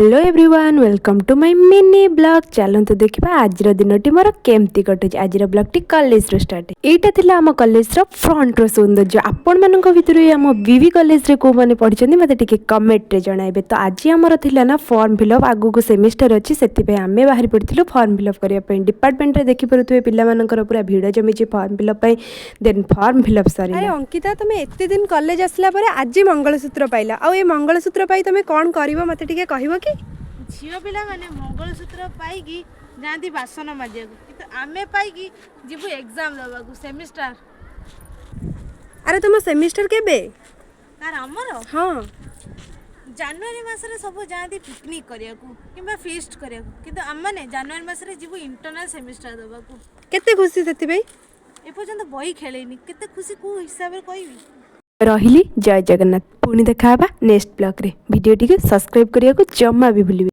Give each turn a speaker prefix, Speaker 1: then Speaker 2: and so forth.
Speaker 1: Hello everyone, welcome to my mini vlog. ଚାଲନ୍ତୁ ଦେଖିବା ଆଜିର ଦିନଟି ମୋର କେମିତି କଟୁଛି। ଆଜିର ବ୍ଲଗ୍ଟି କଲେଜରୁ ଷ୍ଟାର୍ଟ। ଏଇଟା ଥିଲା ଆମ କଲେଜର ଫ୍ରଣ୍ଟର ସୌନ୍ଦର୍ଯ୍ୟ। ଆପଣମାନଙ୍କ ଭିତରୁ ଏଇ ଆମ ବିବି କଲେଜରେ କେଉଁମାନେ ପଢ଼ିଛନ୍ତି, ମୋତେ ଟିକେ କମେଣ୍ଟରେ ଜଣାଇବେ। ତ ଆଜି ଆମର ଥିଲା ନା ଫର୍ମ ଫିଲ୍ଅପ୍। ଆଗକୁ ସେମିଷ୍ଟର ଅଛି, ସେଥିପାଇଁ ଆମେ ବାହାରି ପଡ଼ିଥିଲୁ ଫର୍ମ ଫିଲ୍ଅପ୍ କରିବା ପାଇଁ। ଡିପାର୍ଟମେଣ୍ଟରେ ଦେଖିପାରୁଥିବେ, ପିଲାମାନଙ୍କର ପୁରା ଭିଡ଼ ଜମିଛି ଫର୍ମ ଫିଲ୍ଅପ୍ ପାଇଁ। ଦେନ୍ ଫର୍ମ ଫିଲ୍ଅପ୍ ସରିଲା।
Speaker 2: ଆରେ ଅଙ୍କିତା, ତମେ ଏତେ ଦିନ କଲେଜ ଆସିଲା ପରେ ଆଜି ମଙ୍ଗଳସୂତ୍ର ପାଇଲ। ଆଉ ଏ ମଙ୍ଗଳସୂତ୍ର ପାଇ ତମେ କ'ଣ କରିବ, ମୋତେ ଟିକେ କହିବ କି?
Speaker 3: ଝିଅ ପିଲାମାନେ ମଙ୍ଗଳସୂତ୍ର ପାଇକି ଯାଆନ୍ତି ବାସନ ମାଜିବାକୁ, କିନ୍ତୁ ଆମେ ପାଇକି ଯିବୁ ଏକ୍ଜାମ୍ ଦେବାକୁ, ସେମିଷ୍ଟାର।
Speaker 2: ଆରେ, ତମ ସେମିଷ୍ଟର କେବେ?
Speaker 3: ତାର ଆମର?
Speaker 2: ହଁ।
Speaker 3: ଜାନୁଆରୀ ମାସରେ ସବୁ ଯାଆନ୍ତି ପିକନିକ୍ କରିବାକୁ କିମ୍ବା ଫିଷ୍ଟ କରିବାକୁ, କିନ୍ତୁ ଆମମାନେ ଜାନୁଆରୀ ମାସରେ ଯିବୁ ଇଣ୍ଟରନାଲ୍ ସେମିଷ୍ଟାର ଦେବାକୁ।
Speaker 2: କେତେ ଖୁସି ସେଥିପାଇଁ?
Speaker 3: ଏପର୍ଯ୍ୟନ୍ତ ବହି ଖେଳେଇନି, କେତେ ଖୁସି କେଉଁ ହିସାବରେ କହିବି?
Speaker 1: ରହିଲି, ଜୟ ଜଗନ୍ନାଥ। ପୁଣି ଦେଖା ହେବା ନେକ୍ସଟ ବ୍ଲଗ୍ରେ। ଭିଡ଼ିଓଟିକୁ ସବସ୍କ୍ରାଇବ୍ କରିବାକୁ ଜମା ବି ଭୁଲିବେ